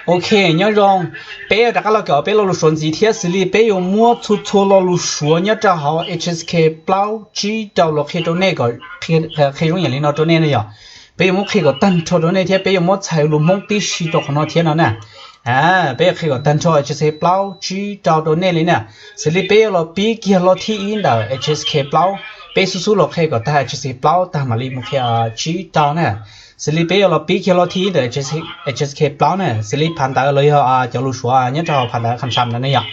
Ok, nyob zoo, peb rov qab los kawm peb lo lus Suav ntxiv thiab. Xws li peb yuav muab txhua txhua lo lus Suav nyob rau hauv H S K plaub tsib rau los qhia rau nej kom qhia zoo yam li no rau nej na yom. Peb yuav muab qhia kom tag nrho rau nej thiab peb yuav muab txhais lus Hmoob tib si rau qhov no thiab no na. Peb yuav qhia kom tag nrho H S K plaub tsib rau rau nej li na. Xws li peb yuav los pib kiag lo thib ib ntawm H S K plaub, peb xub xub los qhia kom tag H S K plaub tag mam li mus qhia tsib rau na. Xws li peb yuav los pib kiag lo thib ib ntawm H S K plaub na, xws li phab ntawv los yog cov lus Suav nyob rau hauv phab ntawv kham xam ntawd ne yom.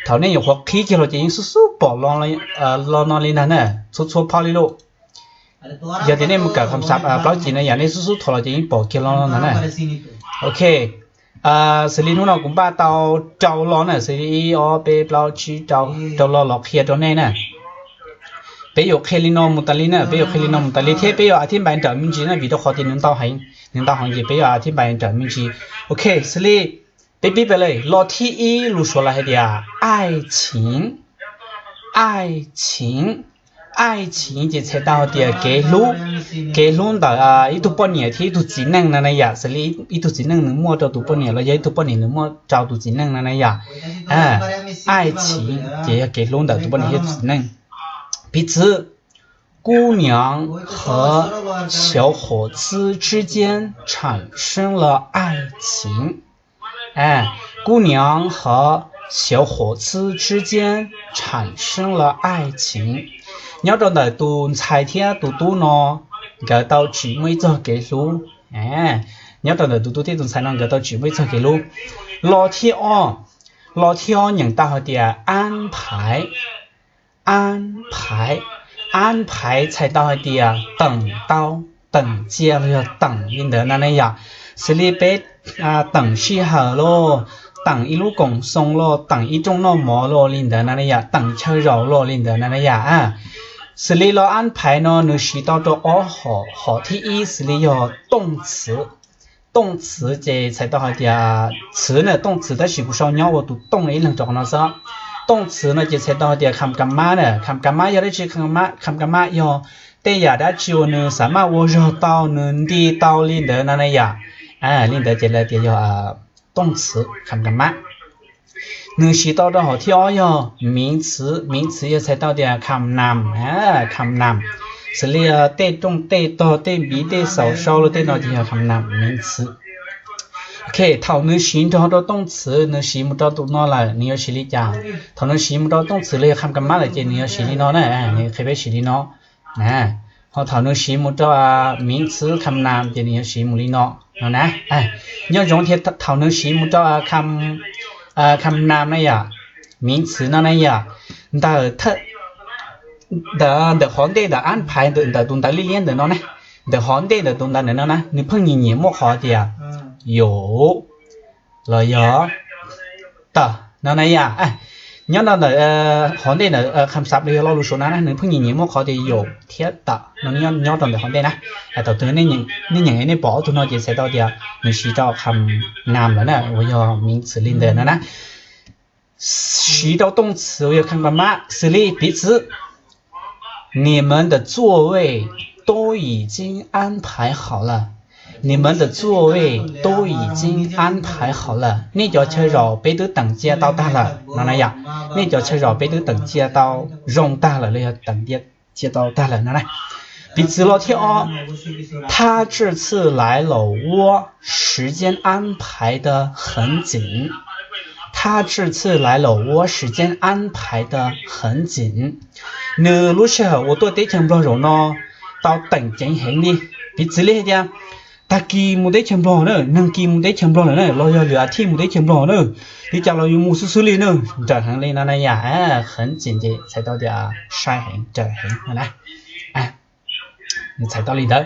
Thaum nej nyuam qhuav qhib kiag los ces yeej xub xub pom lo no li ntag na, txhua txhua phau li lawm. Yog tias nej mus kawm kham xam plaub cim no yam nej xub xub thuam los ces yeej pom kiag lo no ntag na. Ok, xws li hnub no kuv npaj tau rau lo na, xws li ib ob peb plaub tsib rau, rau lo los qhia rau nej na. Peb yuav qhia li no mus tas li na, peb yuav qhia li no mus tas li thiab peb yuav a thib npais nrawm me ntsis na, vim rau qhov tias nws ntau heev, nws ntau heev ces peb yuav a thib npais nrawm me ntsis. Ok, xws li peb pib peb li, lo thib ib lus Suav lawv hais tias aij chiv, aij chiv, aij chiv ces txhais tau hais tias kev hlub, kev hlub ntawm ib tug poj niam thiab ib tug txiv neej no na yom. Xws li ib tug txiv neej nws muaj rau tus poj niam los yog ib tug poj niam nws muaj rau tus txiv neej no na yom. Aij chiv ces yog kev hlub ntawm tus poj niam thiab tus txiv neej. Piv txwv, 姑娘和小伙子之间产生了爱情。 姑娘和小伙子之间产生了爱情。 Nyob rau ntawm tus ntxhais thiab tus tub no, nkawd tau tsim muaj ib txoj kev hlub. Nyob rau ntawm tus tub thiab tus ntxhais no nkawd tau tsim muaj ib txoj kev hlub. Lo thib ob, lo thib ob nyeem tau hais tias 安排, 安排, 安排 txhais tau hais tias teem tau, teem cia los yog teem li ntawd no ne yom. Xws li peb teem sij hawm los, teem ib lub koom xoo los, teem ib rooj noj mov los li ntawd no ne yom, teem chaw zaum los li ntawd no ne yom. Xws li lo 安排 no nws siv tau rau ob hom, hom thib ib xws li yog 动词, 动词 ces txhais tau hais tias txhwv na, 动词 tab sis kuv sau nyob ua tus tooj ib leeg rau qhov no xwb. 动词 no ces txhais tau hais tias kham ka mab na, kham ka mab yog dab tsi? Kham ka mab yog tej yam dab tsi uas nws xav maj ua zog tau, nws nti tau li ntawd no na yom. Li ntawd ces lawv tias yog 动词 kham ka mab. Nws siv tau rau hom thib ob yog 名词, 名词 yog txhais tau tias kham nam, kham nam. Xws li tej rooj tej tog, tej npiv, tej xaus sau los tej no ces yog kham nam, 名词. Ok, thaum nws siv nrog rau 动词, nws siv mus rau tus no lawm nws yuav siv li cas? Thaum nws siv mus rau 动词 los yog kham ka mab lawm ces nws yuav siv li no na, nws qhia peb siv li no. Ho thaum nws siv mus rau 名词 kham nam ces nws yuav siv mus li no, no na. Nyob zoo thiab thaum nws siv mus rau kham nam na yom, 名词 no na yom, ntawm, ntawm qhov ntej ntawm 安排 ntawm tus ntawv liab liab ntawm no na, ntawm qhov ntej ntawm tus ntawv ntawm no na, nws pheej nyiam nyiam muaj qhov tias 有 los yog 的 no na yom. Nyob rau ntawm qhov ntej ntawm kham xam los yog lo lus Suav no na, nws pheej nyiam nyiam muaj qhov tias 有 thiab 的 no nyob rau ntawm qhov ntej na. Thaum twg nej nyeem nej pom ob tug no ces txhais tau tias nws siv rau kham nam lawm na, uas yog 名词 li ntawd no na. Siv rau 动词 uas yog kham ka mab, xws li piv txwv, 你们的座位都已经安排好了, 你们的座位都已经安排好了, nej cov chaw zaum peb twb teem cia tau tag lawm no na yom. Nej cov chaw zaum peb twb teem cia tau zoo tag lawm los yog teem cia tau tag lawm no na. Piv txwv lo thib ob, 他这次来老挝时间安排得很紧, 他这次来老挝时间安排得很紧. Nws lub sij hawm uas tuaj teb chaws Nplog zaum no tau teem ceev heev li. Piv txwv li hais tias tag kis mus teb chaws Nplog na, nag kis mus teb chaws Nplog lawm na, los yog lwm a thiv mus teb chaws Nplog na, li cas los yus mus xwb xwb li na, nrawm heev li no na yom. 很紧 ces txhais tau tias sai heev, nrawm heev no na. Nws txhais tau li ntawd.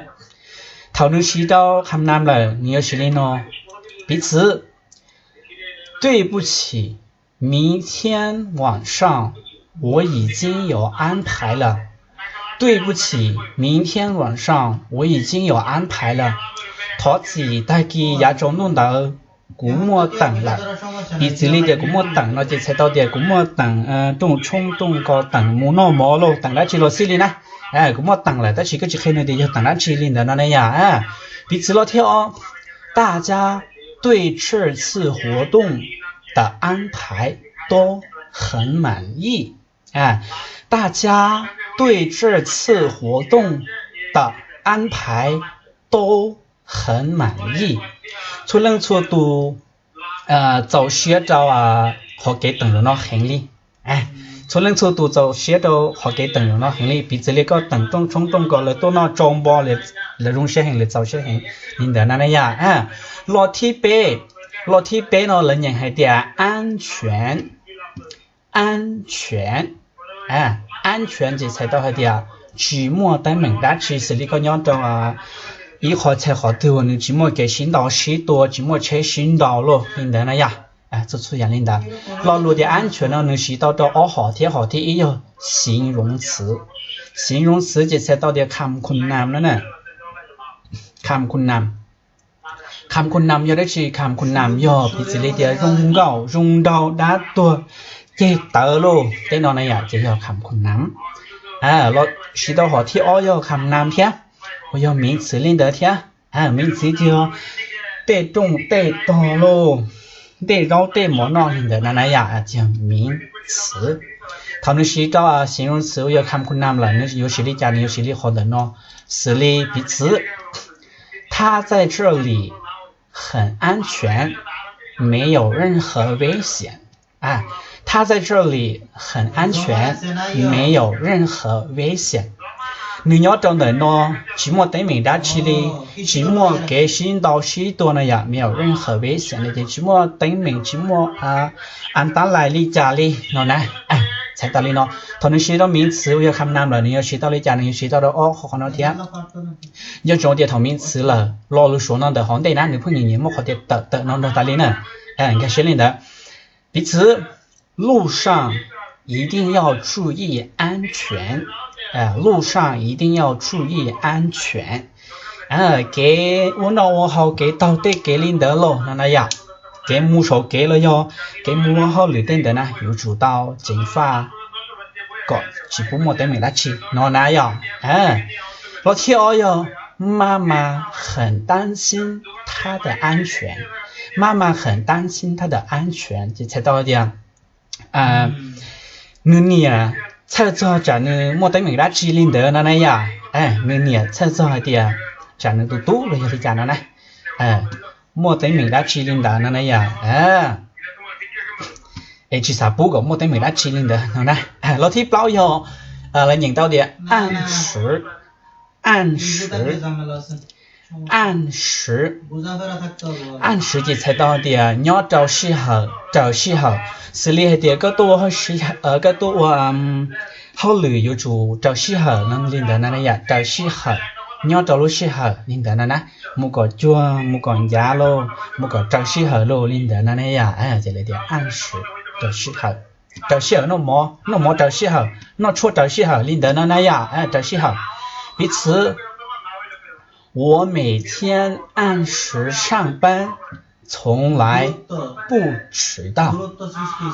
Thaum nws siv rau kham nam lawm nws yuav siv li no. Piv txwv, 对不起，明天晚上我已经有安排了。对不起，明天晚上我已经有安排了. Thov txim, tag kis yav tsaus ntuj ntawd kuv muaj teem lawm. Piv txwv li tias kuv muaj teem no ces txhais tau tias kuv muaj teem rooj tshoob rooj kos, teem mus noj mov los teem dab tsi los xij li na. Kuv muaj teem lawm tab sis koj tsis qhia nws tias yog teem dab tsi li ntawd no na yom. Piv txwv lo thib ob, 大家都已经对这次活动的安排都很满意。啊，大家对这次活动的安排都很满意。Txhua leej txhua tus txaus siab rau qhov kev teem zaum no heev li. Txhua leej txhua tus txaus siab rau qhov kev teem zaum no heev li. Piv txwv li koj teem rooj tshoob rooj kos lawv tuaj noj tsau npo, lawv zoo siab heev, lawv txaus siab heev li ntawd na na yom. Lo thib peb, lo thib peb no lawv nyeem hais tias an cuav, an cuav. An cuav ces txhais tau hais tias tsis muaj teeb meem dab tsi, xws li koj nyob rau ib qho chaw qhov twg uas nws tsis muaj kev sib ntaus sib tua, tsis muaj tsheb sib ntaus los li ntawd na yom. Txhua txhua yam li ntawd. Lo lus tias an cuav no nws siv tau rau ob hom thiab, hom thib ib yog xis zoo txwv. Xis zoo txwv ces txhais tau tias kham khun nam no na. Kham khun nam, kham khun nam yog dab tsi? Kham khun nam yog piv txwv li tias zoo nkauj zoo nraug, dab tuag, ceg tawv lauj, tej no na yom, ces yog kham khun nam. Siv tau hom thib ob yog kham nam thiab, uas yog miv txwv li ntawd thiab. Miv txwv ces yog tej rooj tej tog lauj, tej zaub tej mov noj li ntawd na na yom, ces yog miv txwv. Thaum nws siv rau xis zoo txwv uas yog kham khun nam lawm, nws yuav siv li cas? Nws yuav siv li qhov ntawm no, xws li piv txwv 他在这里很安全，没有任何危险。他在这里很安全，没有任何危险。 Nws nyob rau ntawm no, tsis muaj teeb meem dab tsi li, tsis muaj kev sib ntaus sib tua no yom, 没有任何危险 no ces tsis muaj teeb meem, tsis muaj an tab lais li cas li no na. Txhais tau li no, thaum nws siv rau miv txwv uas yog kham nam lawm, nws yuav siv tau li cas? Nws yuav siv tau rau ob qho qhov no thiab. Nco ntsoov tias thaum miv txwv lawm, lo lus Suav no ntawm hauv ntej na, nws pheej nyiam nyiam muaj qhov tias tawm tawm no nrog tas li na. Nkag siab li ntawd. Piv txwv 路上一定要注意安全，路上一定要注意安全。 Kev ua noj ua haus, kev taug tej kev li ntawd los no na yom, kev mus saum kev los yog kev mus ua hauj lwm tej ntawd na, yuav tsum tau ceev faj kom tsis pub muaj teeb meem dab tsi no na yom. Lo thib ob yog 妈妈很担心她的安全，妈妈很担心她的安全 ces txhais tau tias nws niam txhawj txog tsam nws muaj teeb meem dab tsi li ntawd no na yom. Nws niam txhawj txog hais tias tsam nws tus tub los yog li cas no na, muaj teeb meem dab tsi li ntawd no na yom. Es tsis xav pub kom muaj teeb meem dab tsi li ntawd no na. Lo thib plaub yog, lawv nyeem tau tias 按时, 按时, 按时, 按时 ces txhais tau tias nyob rau sij hawm, raws sij hawm. Xws li hais tias koj tuaj ua, koj tuaj ua hauj lwm yuav tsum raws sij hawm no li ntawd na yom, raws sij hawm, nyob rau lub sij hawm li ntawd no na. Mus kom cuag, mus kom ncav lauj, mus kom raws sij hawm lauj li ntawd no na yom. Ces lawv tias 按时, raws sij hawm, raws sij hawm noj mov, noj mov raws sij hawm, noj tshuaj raws sij hawm li ntawd no na yom, raws sij hawm. Piv txwv 我每天按时上班，从来不迟到。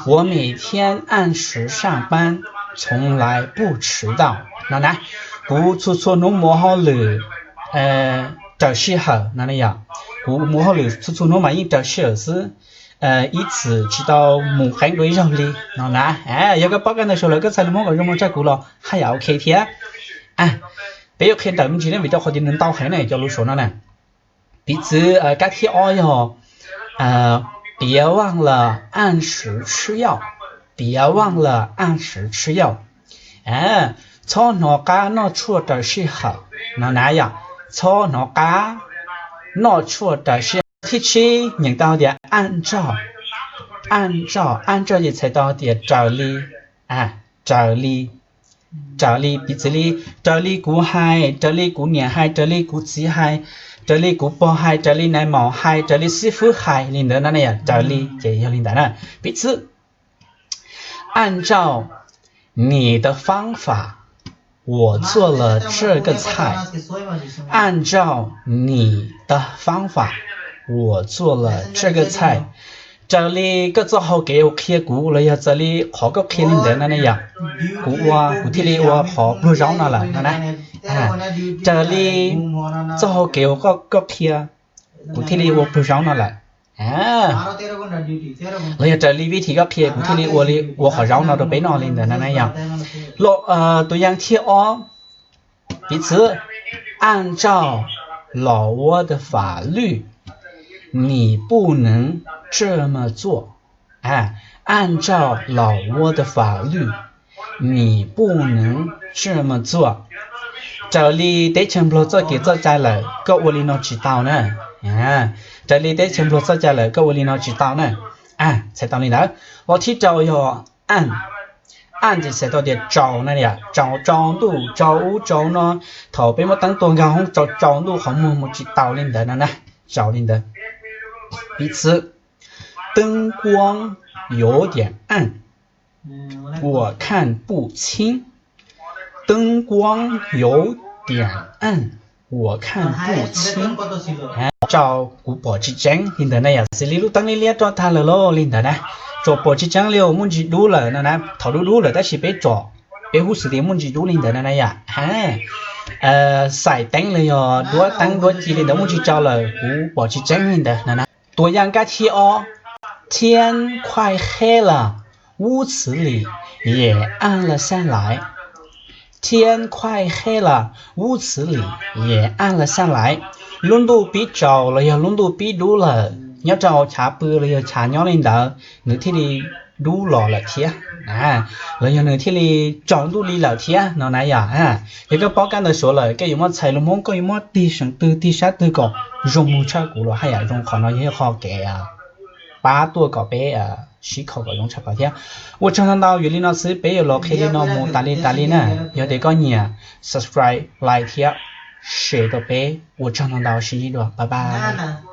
我每天按时上班，从来不迟到 no na. Kuv txhua txhua hnub mus hauj lwm raws sij hawm no na yom. Kuv mus hauj lwm txhua txhua hnub mas yeej raws sij hawm xwb, ib txwm tsis tau mus qeeb dua ib zaug li no na. Yog koj paub kab ntawv Suav lawm, koj txhais lus Hmoob kom zoo mloog tsaj kuv los haj yam ok thiab. Peb yuav qhia ntawm me ntsis ne, vim rau qhov tias nws ntau heev na cov lus Suav no na. Piv txwv kab thib ob yog 别忘了按时吃药, 别忘了按时吃药. Txhob hnov qab noj tshuaj raws sij hawm no na yom. Txhob hnov qab noj tshuaj raws sij hawm. Thib tsib nyeem tau tias 按照, 按照, 按照 ces txhais tau tias raws li, raws li, raws li, piv txwv li, raws li kuv hais, raws li kuv niam hais, raws li kuv txiv hais, raws li kuv pog hais, raws li nais maum hais, raws li xib fwb hais li ntawd no na yom, raws li ces yog li ntawd na. Piv txwv 按照你的方法，我做了这个菜。按照你的方法，我做了这个菜。Raws li koj txoj hau kev uas qhia kuv los yog raws li qhov koj qhia li ntawd no ne yom, kuv ua, kuv thiaj li ua qhov pluag zaub no lawm no na. Raws li txoj hau kev uas koj qhia, kuv thiaj li ua pluag zaub no lawm. Los yog raws li vib thi koj qhia kuv thiaj li ua li ua qhov zaub no rau peb noj li ntawd na na yog. Tus yam thib ob, piv txwv, 按照老挝的法律 你不能这么做。 按照老挝的法律 你不能这么做。 Raws li teb chaws Nplog txoj kev txoj cai lawm koj ua li no tsis tau na. Raws li teb chaws Nplog txoj cai lawm koj ua li no tsis tau na. Txhais tau li ntawd. Ob thib rau yog 按, 按 ces txhais tau tias tsaus na, tsaus, tsaus ntuj tsaus ub tsaus no. Thaum peb muab teeb tua nkag hoob tsaus tsaus ntuj qhov muag mus tsis tau li ntawd no na. Tsaus li ntawd. Piv txwv, 灯光有点暗，我看不清。 灯光有点暗，我看不清。 Rau kuv pom tsis tseeb li ntawd na yom, xws li lub teeb liab liab roj tag lawm lauj li ntawd na. Tsuas pom tsis tseeb li, muaj ntsis dub lawm no na, thaum dub dub lawm tab sis peb tsom, peb hu xws tias muaj ntsis dub li ntawd na na yom. Xaim teeb los yog duab teeb duab ci li ntawd muaj ntsis tsaus lawm kuv pom tsis tseeb li ntawd no na. Tus yam kab thib ob, 天快黑了，屋子里也暗了下来。 天快黑了，屋子里也暗了下来。 Lub ntuj pib tsaus los yog lub ntuj pib dub lawm, nyob rau hauv chav pw los yog chav nyob li ntawd nws thiaj li dub los lawm thiab, los yog nws thiaj li tsaus ntuj li lawm thiab no na yom. Yog koj paub kab ntawd suav lawm koj yuav muab txhais lus Hmoob, koj yuav muab tig seem twg tig sab twg kom zoo mus tshaj kuv los haj yam zoo. Qhov no yog ib qho kev pab tuaj kom peb sib kho kom zoo tshaj plaws thiab. Ua tsaug ntau ntau, yog li no xwb peb yuav los qhia li no mus tas li tas li na. Yog tias koj nyiam, subscribe, like thiab share rau peb. Ua tsaug ntau ntau, sib ntsib dua, bye bye.